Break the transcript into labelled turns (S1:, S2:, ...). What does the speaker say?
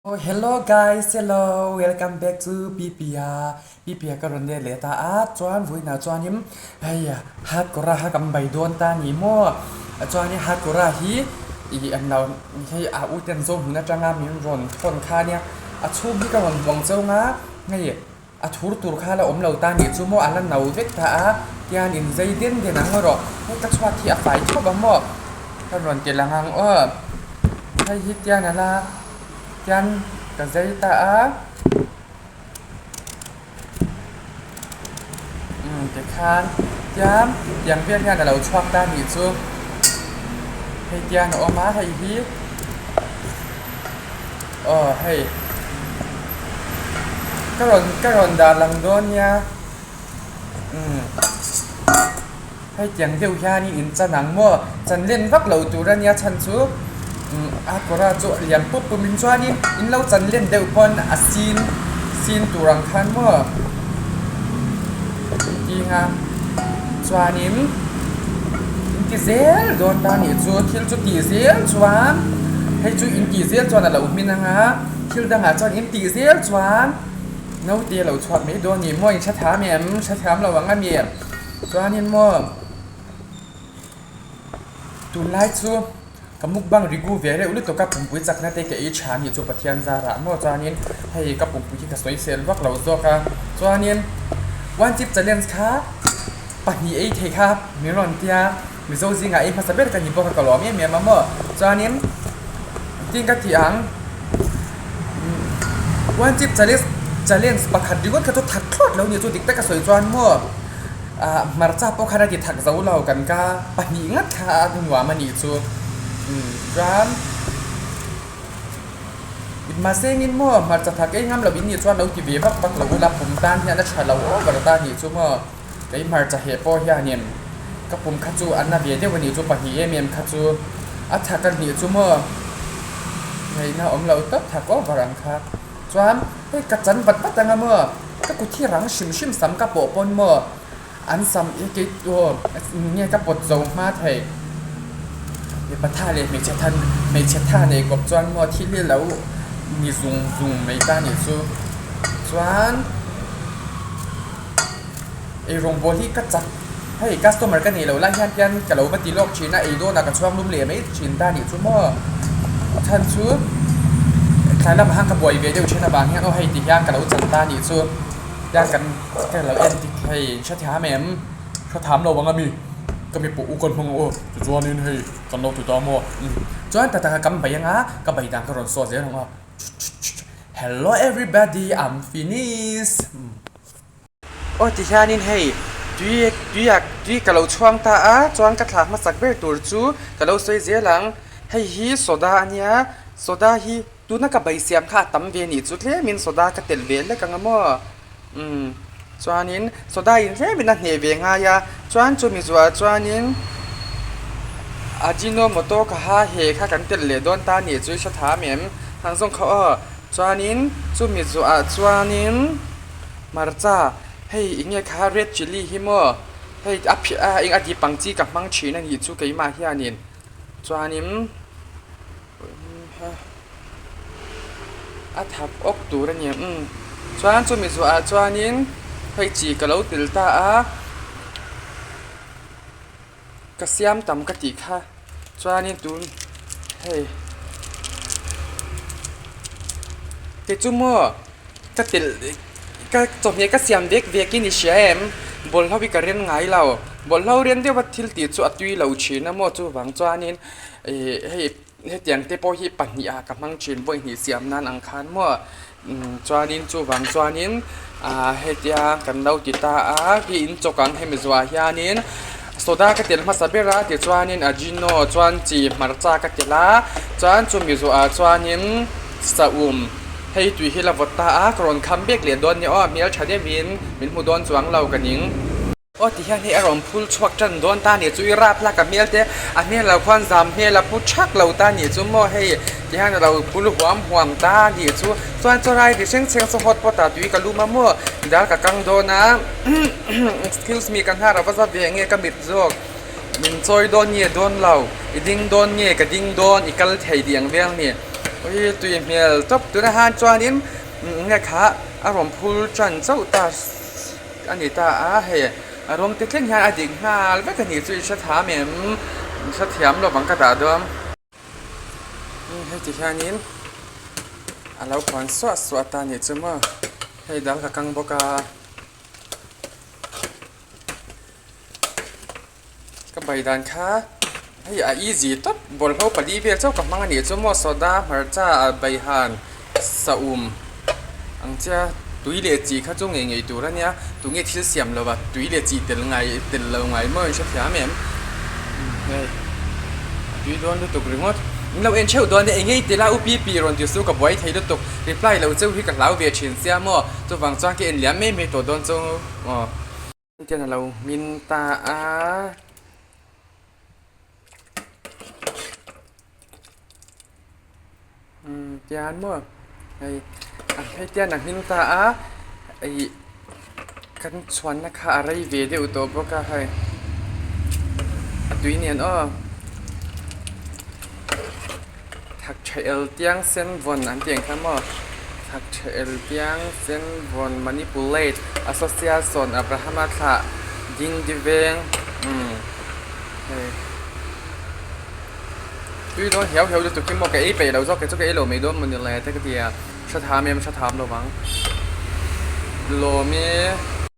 S1: Oh hello guys hello welcome back to Pipia Pipia ka rawn let leh ta a chuan vawiinah chuanin hei hardcore a kha kan bei dawn ta a ni maw chuanin hardcore a hi ih an lo hei a u ten zawng hmun atanga min rawn thawn kha ania a chhung hi ka rawn huang chauh a hei A thur tur kha la awm lo ta nih chu maw a la no vek ta a, tian in zai den den ang erawh hei ka chhuat hi a fai thawp ang maw ka rawn ti lang ang aw, hei hi tian a la tian ka zai ta a, umm tikhan tian tiang vel hian a lo chhuak ta nih chu hei tian a awm a hei hi. Aw hei ka rawn ka rawn dah lang dawn nia umm hei tiang deuh hianin in chan ang maw chan len vak loh tur a nia chhan chu umm a kawra chu lian pup pum in chuanin in lo chan len deuh pawn a sin sin tur ang khan maw tinga chuanin in ti zel dawn ta nih chu thil chu tih zel chuan hei chu in tih zel chuan a lo hmin ang a thil dangah chuan in tih zel chuan naute a lo chhuak mai dawn a ni maw in hre thiam em hre thiam lo ang a mi chuanin maw tunlai chu ka mukbang rigu ve reuh lutuk a pumpui chakna te ka ei tha a nih chu Pathian zarah maw chuanin hei ka pumpui hi ka sawi sel vak lo zawk a chuanin one chip challenge kha pahnih ei thei kha min rawn tia Mizo zingah ei hmasa ber ka ni bawk a ka lawm em em a maw chuanin tin ka tih ang one chip challenge challenge pakhat ringawt kha chu that thlawt lo ni chu dik taka sawi chuan maw ah hmarcha pawh khan a ti thak zo lo kan ka pahnih ngat kha a nuam a nih chu umm chuan mahse engin maw hmarcha thak ei ngam lo in nih chuan lo ti ve vak vak lo ula pum tan hian a tha lo over ta a nih chu maw. Kei hmarcha heh pawh hianin ka pum kha chu a na ve deuh a nih chu pahnih em em kha chu a thak a nih chu maw ngaihna awm lo tawp thak over ang kha chuan hei ka chan vat vat anga maw ka kut hi rang hrim hrim sam ka pawh pawn maw an sam i kei aw nge ka pawt zo hma thei mipa tha leh hmeichhe tha hmeichhe tha nei kawp chuan maw thil hi lo ni zung zung mai ta nih chu chuan. Ei rawngbawl hi ka chak hei customer ka neih loh lai hian hian ka lo va ti lawk thin a ei dawnah ka chhuang lum leh mai thin ta nih chu maw a chhan chu tlai lamah khan ka buai ve deuh thin avang hian aw hei ti hian ka lo chan ta nih chu tiang kan ka lo en dik hei hrethiam em hrethiam lo ang ami ka mi pawh u ka hnung aw tichuanin hei kan lo ti ta maw chuan tak taka kan bei anga ka bei dan ka rawn saw zel ang aw hello everybody I'm finish. Aw ti hianin hei tui tuia tui ka lo chhuang ta a chuan ka thla hmasak ber tur chu ka lo sawi zel ang hei hi soda a nia soda hi tuna ka bai siam kha a tam ve nih chu tlemin soda ka telh ve lek ang a maw umm chuanin soda in tlemin a hneh ve ngai a chuan chumi zuah chuanin ajinomoto ka ha he kha kan telh leh dawn ta nih chu i hre tham em hang zawng kha aw chuanin chumi zuah chuanin. Hmarcha, hei eng nge kha red chilli hi maw? Hei a phih a eng a dip ang chi ka hmang thin a nih chu keimah hianin chuanin a thap awk tur a ni ang chuan chumi zuah ah chuanin hei chi ka lo tel ta a ka siam tam ka tih kha chuanin tun hei keichu maw. Ka telh ka chawhmeh ka siam vek vek in i hria em? Bawlhlo hi ka ren ngai lo. Bawlhlo ren deuha thil tih chu a tui lo thin a maw chuvang chuanin ih hei hetiang te pawh hi pahnih ah ka hmang thin vawihnih siam nan ang khan maw chuanin chuvang chuanin ah hetia kan lo ti ta a hi in chawk ang hemi zuah hianin soda ka telh hmasa ber a tichuanin ajino chuan chi hmarcha ka telh a chuan chumi zuah chuanin saum. Hei tui hi la vawt ta a, ka rawn kham bek leh dawn nia aw, a hmel tha deuhin min hmu dawn chuang lo ka ning. Aw ti hian hei a rawn phul chhuak tan dawn ta nih chu i rap hlak a hmel te, a hmel lo khuan zam hmel a pu thak lo ta nih chu maw hei ti hian a lo phul huam huam ta nih chu, chuan chawrai ri thleng thleng saw hot pot ah tui ka lum a maw dal ka kang dawn a excuse me ka hnar a va za ve nge ka mit zawk min chawi dawn nge dawn lo i ding dawn nge ka ding dawn i kal thei tih ang vel ni. Ui tui hmel tawp tunah hian chuanin nge kha a rawn phul tan chauh ta a ni ta a hei a rawng te thleng hian a dik nghal vek a ni chu i hre tham em i hre thiam lo vang ka dah dawn heti hianin a lo khuan suah suah ta a nih chu maw hei dal ka kang bawk a. Ka bai dan kha hei a easy tawp bawlhlo pali vel chauh ka hmang a nih chu maw soda hmarcha ah baihan saum ang chia tui leh chi kha chu ngei ngei tur a nia tunge thil siam lo va tui leh chi tel ngai tel lo ngai maw in hrethiam em hei a tui dawn lutuk ringawt in lo en theuh dawn nia eng ngei tel a u pi pi rawn ti chu ka buai thei lutuk reply lo cheu hi ka hlau ve thin sia maw chuvang chuan ka en liam mai mai tawh dawn chu aw. Tian a lo hmin ta a. Umm tian maw hei a hei tian a hmin ta a ih kan chhuanna kha a rei ve deuh tawh bawk a hei a tui nen aw. Thak tha el tiang sen vawn an tih ang kha maw thak tha el tiang sen vawn manipulate association Abrahama thlah ding di veng umm hei tui dawn hiau hiau lutuk hi maw ka ei peih lo zawk kei chu ka ei lo mai dawn mawni le te ka ti a hre tham em hre tham lo vang lawm i.